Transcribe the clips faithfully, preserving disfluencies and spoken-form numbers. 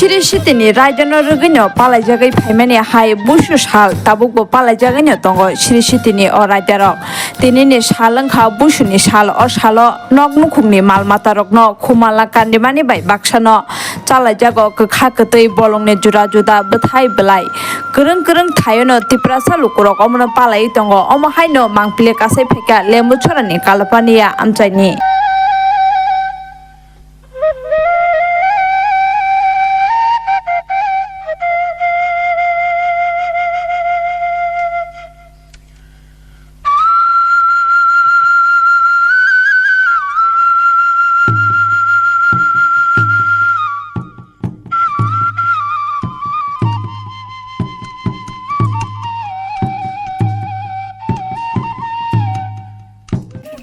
Sri Sitini raidano rwgwino palaijagwi phaimani hai Busu sal tabukbo palaijagwino tongo Sri Sitini o raidarok. Tinini sal wngkha Busuni sal, o salo nok nukhungni mal matarokno khumala kandimani bai baksano chalaijago kwkha kwtwi bolongni juda juda bwthai bwlai. Kwrwng kwrwng thaiono Tiprasa lukurok omono palaiwi tongo, omo haino mangpili kasai phaikha Lembuchorani Kalapaniya amchaini.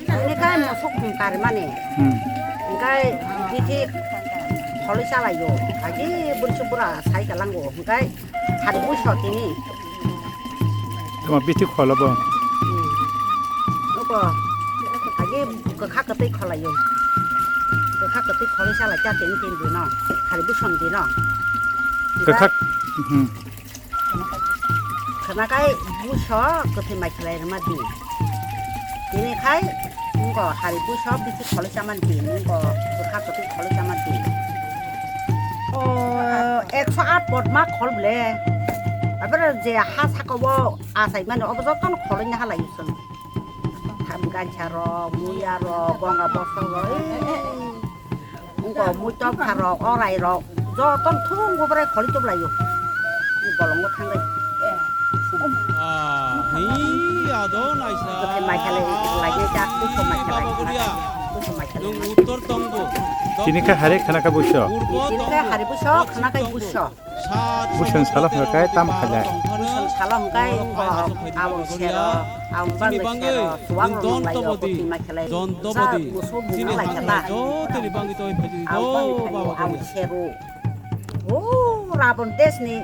Hwnwi khe musuk hum karimani. Hmm. Hwnkhe bithi kholwi chalaio. Agi bursu bura sai kalango. Hwnkhe hari buso tini. Tamo bithi kholo bo. Hmm. Nuko agi kwkha kwtwi kholaio. Kwkha kwtwi kholwi chalai cha tini tin dino. Hari busom dino. Kwkha. Hmm. Khwnakai buso kwthwi mai khlai rwma di. Tini khai wngko hari buso bithi kholwi chama di, wngko kwkha kwthwi kholwi chama di. O, ekso aat potma khol ble. Aboro je ha saka o achai mani obo jotono kholwi naha lai chwng. Tham gancha rok, muya rok, gonga bosong rok. Wngko muitok pharok, orairok, jotono thung bubrai kholi tublaio. Bolongo thangwi. Ah, hi, ado naisa. Jote mai khalai, lai jak, buso mai khalai. Buso mai khalai. Nwng uttor tongbo. Tini kha hari khana kha buso. Tini kha hari buso, khana kha buso. Buson salo hwnkhe tam khailai. Buson salo hwnkhe wngkha abang sero, abang bangwi sero, suang rok nunglaio, kutima khelai. Sa musu bung lai khe ba. Abang bangwi khaio, abang sero. O Rabon desni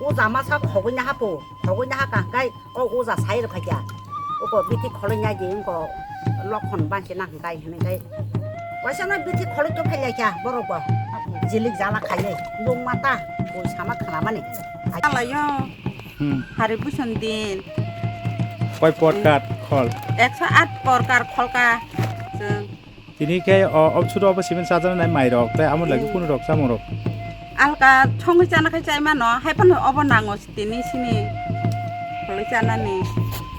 o jama sa khogwi na hapo, khogwi na haka hwnkhe O uja sai rw khaikha. Uko bithi kholoi nai di wngko lokhon bansi nang hwnkhe hwnwi khai. Waisa no bithi kholoi to phailaikha borok bo. Jilik jala khailai. Nung mata koi sama khanamani. Alayo. Hmm. Hari buson din. Koi porkar khol? Ekso aat porkar kholka. Chwng. Tini khe o, o suro obo simen chajaknai mairok tei amo lagi Hmm. kunu rok chamungrok. Alka songwi chana khai chai mano, hai phano obo nango tini sini kholoi chanani.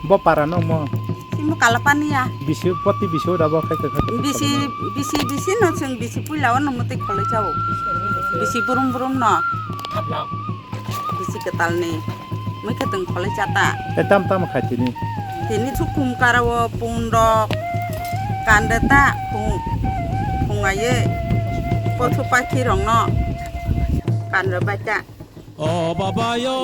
Bo para no mo? Simo Kalapaniya. Bisi poti bisi da bo khai khai khai Bisi, kholoi. Bisi, bisi no chwng bisi puila o no muti kholoi chao. Bisi brum brum no. Bisi kwtalni mui khe tong kholoi chata. E tam tam khai tini. Tini sukhum kara o pundok kande ta khung khung aye pothu pakhi rokno kande baita. O baba yo,